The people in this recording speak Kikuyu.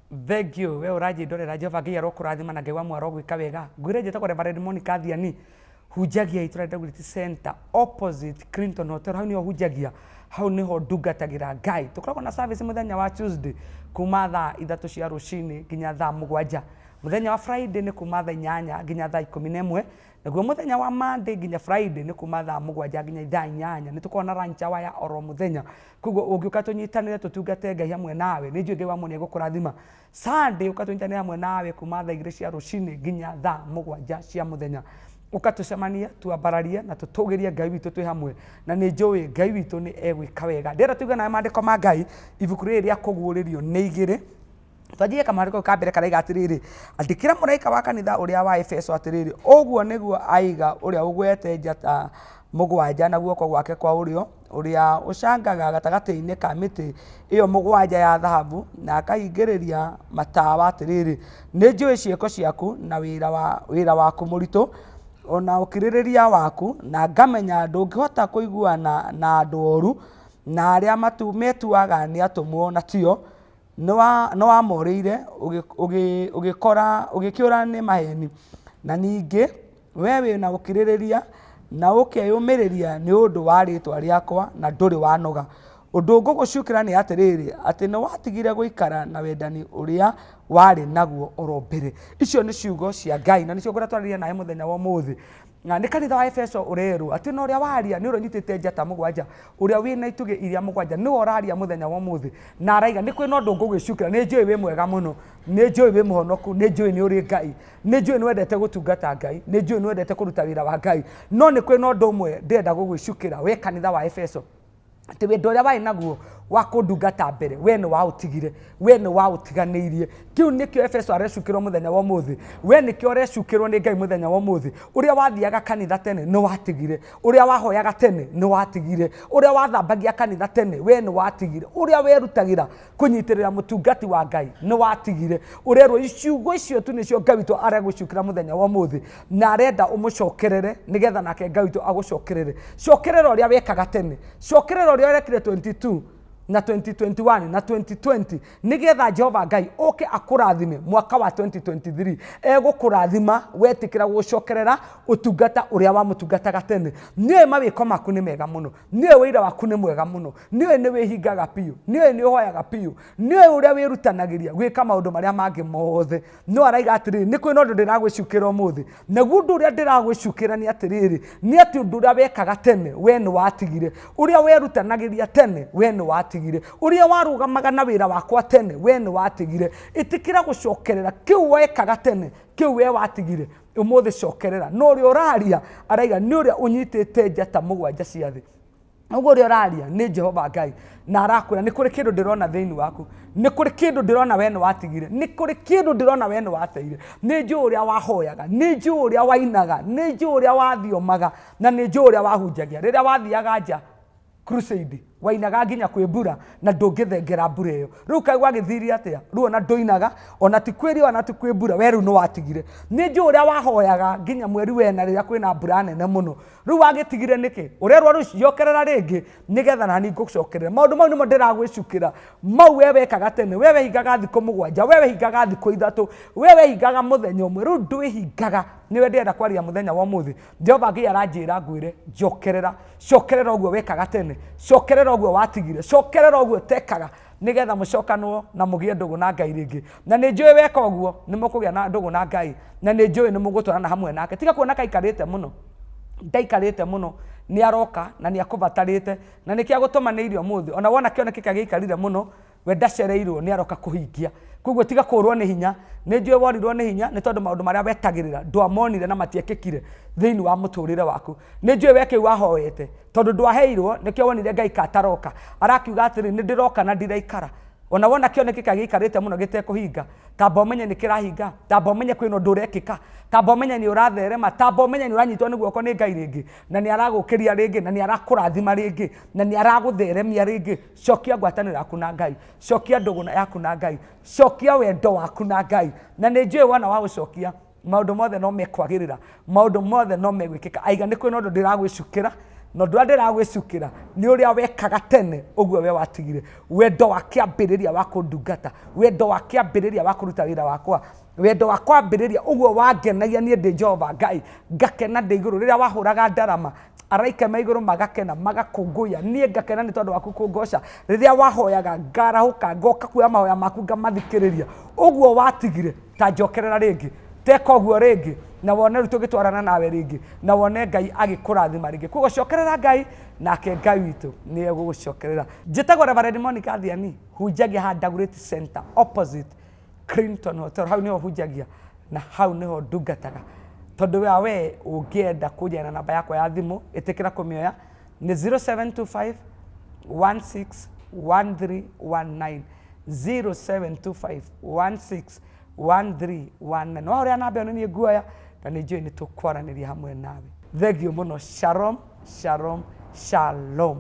Thank you. We ũranjĩndorera Jehova Ngai arokũrathima na Ngai wa muoyo arogwĩka wega. Ngwĩre njĩtagwo Reverend Monica Thiani. Hunjagia itũra rĩa Dagoretti Center opposite Clinton Hotel. Hau nĩho hunjagia. Hau nĩho ndungatagĩra Ngai. Tũkoragwo na service mũthenya wa Tuesday kuma thaa 3 cia rũcinĩ nginya thaa 7. Mũthenya wa Friday nĩ kuma thaa 8 nginya thaa 11. Naguo mũthenya wa Monday nginya Friday nĩ kuma thaa 7 nginya thaa 8. Nĩ tũkoragwo na lunch hour ya oro mũthenya. Koguo ũngĩũka tũnyitanĩre tũtungate Ngai hamwe nawe, nĩ njũĩ Ngai wa muoyo nĩ egũkũrathima. Sunday ũka tũnyitanĩre hamwe nawe kuma thaa 2 cia rũcinĩ nginya thaa 7 cia mũthenya. Ũka tũcemanie, tuambararie na tũtũgĩrie Ngai witũ twĩ hamwe, na nĩ njũĩ Ngai witũ nĩ egwĩka wega. Ndĩrenda tũigue nawe maandĩko ma Ngai, ibuku rĩrĩ rĩa kũguũrĩrio nĩ igĩrĩ. Twanjie kamwandĩko ka mbere karaiga atĩrĩrĩ, andĩkĩra mũraika wa kanitha ũrĩa wa Efeso atĩrĩrĩ, ũguo nĩguo aiga ũrĩa ũgwete njata mũgwanja na guoko gwake kwa ũrĩo, ũrĩa ũcangaga gatagatĩ-inĩ ka mĩtĩ ĩyo mũgwanja ya thahabu, na akahingĩrĩria matawa atĩrĩrĩ, nĩ njũĩ ciĩko ciaku na wĩra waku mũritũ, o na ũkirĩrĩria waku, na ngamenya ndũngĩhota kũiguana na andũ oru, na arĩa metuaga nĩ atũmwo na tio, Nĩwamorĩire ũgĩkĩũra nĩ maheni. Na ningĩ we wĩ na ũkirĩrĩria na ũkeyũmĩrĩria nĩ ũndũ wa rĩĩtwa rĩakwa na ndũrĩ wanoga. Ũndũ ngũgũcukĩra nĩ atĩrĩrĩ, atĩ nĩwatigire gũikara na wendani ũrĩa warĩ naguo o ro mbere. Icio nĩ ciugo cia Ngai na nĩcio ngwenda twarĩrie nawe mũthenya wa ũmũthĩ. Na nĩ kanitha wa Efeso ũrerwo atĩ na ũrĩa waria nĩ ũrĩa ũnyitĩte njata mũgwanja, ũrĩa wĩna itugĩ iria mũgwanja, nĩwe ũraria mũthenya wa ũmũthĩ. Na araiga nĩ kwĩna ũndũ ngũgwĩcukĩra, nĩ njũĩ wĩ mwega mũno, nĩ njũĩ wĩ mũhonoku, nĩ njũĩ nĩ ũrĩ Ngai, nĩ njũĩ nĩ wendete gũtungata Ngai, nĩ njũĩ nĩ wendete kũruta wĩra wa Ngai, no nĩ kwĩna ũndũ ũmwe ndĩrenda gũgwĩcukĩra we kanitha wa Efeso. Atĩ wendo ũrĩa warĩ naguo wa kũndungata mbere we nĩ waũtigire, we nĩ waũtiganĩirie. Kĩu nĩkĩo Efeso arecukĩrwo mũthenya wa ũmũthĩ. We nĩkĩo ũrecukĩrwo nĩ Ngai mũthenya wa ũmũthĩ. Ũrĩa wathiaga kanitha tene nĩ watigire, ũrĩa wahoyaga tene nĩ watigire, ũrĩa wathambagia kanitha tene we nĩ watigire, ũrĩa werutagĩra kũnyitĩrĩra mũtungati wa Ngai nĩ watigire. Ũrerwo ciugo icio tu nĩcio Ngai witũ aregũcukĩra mũthenya wa ũmũthĩ, na arenda ũmũcokerere nĩgetha nake Ngai witũ agũcokerere. Cokerera ũrĩa wekaga tene, cokerera ũrĩa ũrekire 22 na 2021 na 2020 nĩgetha Jehova Ngai oke akũrathime mwaka wa 2023. Egũkũrathima wetĩkĩra gũcokerera ũtungata ũrĩa wamũtungataga tene. Nĩũĩ mawĩko maku nĩ mega mũno, nĩũĩ wĩira waku nĩ mwega mũno, nĩũĩ nĩ wĩhingaga biũ, nĩũĩ nĩ ũhoyaga biũ, nĩũĩ ũrĩa wĩrutanagĩria gwĩka maũndũ marĩa mangĩ mothe. No araiga atĩrĩrĩ, nĩ kwĩna ũndũ ndĩragwĩcukĩra ũmũthĩ, naguo ũndũ ũrĩa ndĩragwĩcukĩra nĩ atĩrĩrĩ, nĩ atĩ ũndũ ũrĩa wekaga tene we nĩ watigire, ũrĩa werutanagĩria tene we nĩ watigire, ũrĩa warũgamaga na wĩra wakwa tene we nĩ watigire. Ĩtĩkĩra gũcokerera kĩu wekaga tene, kĩu we watigire, ũmũthĩ cokerera. No ũrĩa ũraria araiga nĩ ũrĩa ũnyitĩte njata mũgwanja cia thĩ. Ũguo ũrĩa ũraria nĩ Jehova Ngai, na arakwĩra nĩ kũrĩ kĩndũ ndĩrona thĩinĩ waku, nĩ kũrĩ kĩndũ ndĩrona we nĩ watigire, nĩ kũrĩ kĩndũ ndĩrona we nĩ wateire. Nĩ njũĩ ũrĩa wahoyaga, nĩ njũĩ ũrĩa wainaga, nĩ njũĩ ũrĩa wathiomaga, na nĩ njũĩ ũrĩa wahunjagia. Rĩrĩa wathiaga nja crusade, wainaga nginya kwĩ mbura na ndũngĩthengera mbura ĩyo. Rĩu kaĩ gwagĩthire atĩa? Rĩu ona ndũinaga, ona ti kwĩ riũa na ti kwĩ mbura, we rĩu nĩ watigire. Nĩ njũĩ ũrĩa wahoyaga nginya mweri wena rĩrĩa kwĩna mbura nene mũno. Rĩu wagĩtigire nĩkĩ? Ũrerwo rĩu cokerera rĩngĩ nĩgetha nani ngũcokerere. Maũndũ mau nĩmo ndĩragwĩcukĩra. Mau we wekaga tene, we wehingaga thikũ mũgwanja, we wehingaga thikũ ithatũ, we wehingaga mũthenya ũmwe, rĩu ndwĩhingaga. Nĩwe ndĩrenda kwaria mũthenya wa ũmũthĩ. Jehova Ngai aranjĩra ngwĩre, njokerera, cokerera ũguo wekaga tene, cokerera ũguo watigire, cokerera ũguo ũtekaga, nĩgetha mũcokanwo na mũgĩe ndũgũ na Ngai rĩngĩ. Na nĩ njũĩ weka ũguo nĩ mũkũgĩa na ndũgũ na Ngai, na nĩ njũĩ nĩ mũgũtwarana hamwe nake. Tiga kuona kaikarĩte mũno, ndaikarĩte mũno, nĩ aroka na nĩ akũbatarĩte, na nĩkĩo agũtũmanĩire ũmũthĩ. Ona wona kĩoneki kĩrĩa gĩaikarire mũno, we ndacereirwo nĩ aroka kũhingia. Koguo tiga kũrwo nĩ hinya, nĩ njũĩ worirwo nĩ hinya nĩ tondũ maũndũ marĩa wetagĩrĩra ndwamonire na matiekĩkire thĩinĩ wa mũtũrĩre waku. Nĩ njũĩ we kĩu wahoete tondũ ndwaheirwo nĩkĩo wonire Ngai ka ataroka. Arakiuga atĩrĩ, nĩ ndĩroka na ndiraikara. Ona wona kĩoneki kĩrĩa gĩikarĩte mũno gĩtekũhinga, tamba ũmenye nĩ kĩrahinga, tamba ũmenye kwĩna ũndũ ũrekĩka, tamba ũmenye nĩ ũratherema, tamba ũmenye nĩ ũranyitwo nĩ guoko nĩ Ngai rĩngĩ, na nĩ aragũkĩria rĩngĩ, na nĩ arakũrathima rĩngĩ, na nĩ aragũtheremia rĩngĩ. Cokia ngwatanĩro yaku na Ngai, cokia ndũgũ yaku na Ngai, cokia wendo waku na Ngai. Na nĩ njũĩ wona waũcokia, maũndũ mothe no mekwagĩrĩra, maũndũ mothe no megwĩkĩka. Aiga nĩ kwĩna ũndũ ndĩragwĩcukĩra, Na ũndũ ũrĩa ndĩragwĩcukĩra nĩ ũrĩa wekaga tene ũguo we watigire. Wendo wa kĩambĩrĩria wa kũndungata, wendo wa kĩambĩrĩria wa kũruta wĩra wakwa, wendo wa kwambĩrĩria ũguo wangenagia niĩ ndĩ Jehova Ngai, ngakena ndĩ igũrũ rĩrĩa wahũraga ndarama, araika me igũrũ magakena, magakũngũiya, niĩ ngakena nĩ tondũ waku kũngoca. Rĩrĩa wahoyaga ngarahũka ngoka kuoya mahoya maku ngamathikĩrĩria. Ũguo watigire ta njokerera rĩngĩ, teka ũguo rĩngĩ na wone rĩu tũgĩtwarana nawe rĩngĩ, na wone Ngai agĩkũrathima rĩngĩ. Koguo cokerera Ngai nake Ngai witũ nĩ egũgũcokerera. Njĩtagwo Reverend Monica Thiani, hunjagia haha Dagoretti Center opposite Clinton Hotel, hau niho hunjagia na hau niho ndungataga. Tondũ wa we ũngĩenda kũnjia na namba yakwa ya thimũ, ĩtĩkĩra kũmĩoya nĩ 0725 161319, 0725 161319. Wahũrĩra namba ĩyo nĩ niĩ nguoya na nĩ njũĩ nĩ tũkwaranĩria hamwe nawe. Thengiũ mũno. Shalom, shalom, shalom.